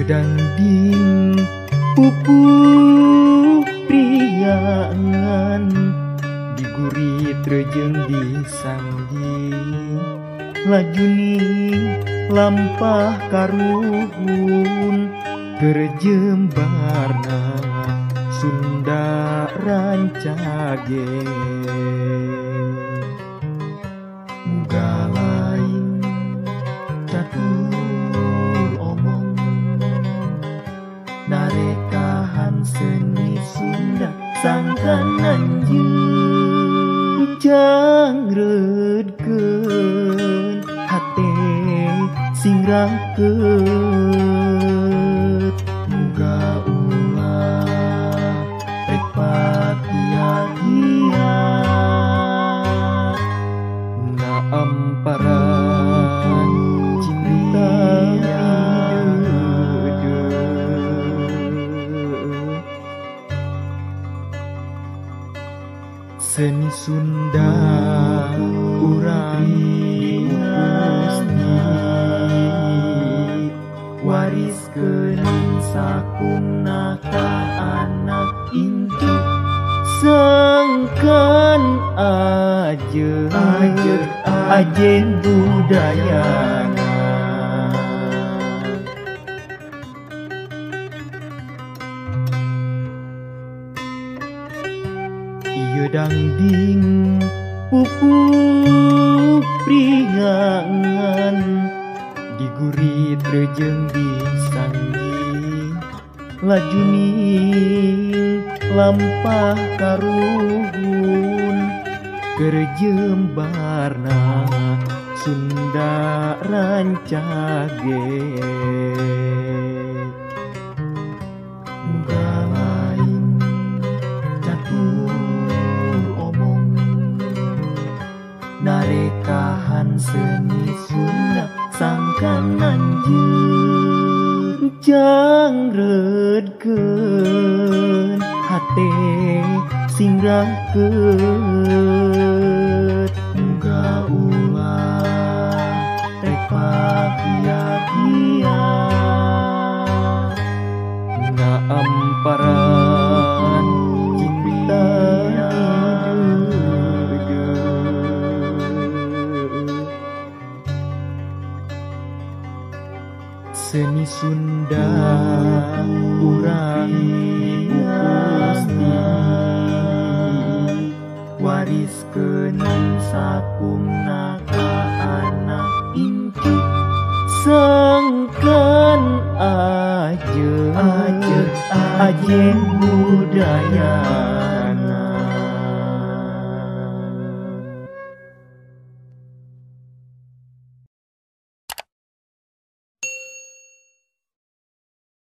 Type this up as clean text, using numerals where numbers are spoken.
Ieu dangding pupuh priangan digurit rejeung disangging lajuning lampah karuhun kerjembarna Sunda rancage. Muga lain catur omong narekahan seni Sunda sangkan anjeun jangreudkeun hate sing rangkeut. Muga ulah rek patia-tia ngaamparan cinta hideudeuh. Seni Sunda urang dipupusti wariskeun sakumna ka anak incu sangkan aje ajen budayana. Ieu dangding pupuh priangan digurit rejeung disangging lajuning lampah karuhun kerjembarna Sunda rancage. Muga lain catur omong narekahan seni Sunda sangkan anjeun jangreudkeun hate sing rangkeut. Muga ulah rek pakia-kia ngaamparan cinta hideudeuh. Seni Sunda urang dipupusti wariskeun sakumna ka anak incu sangkan aje ajen budaya.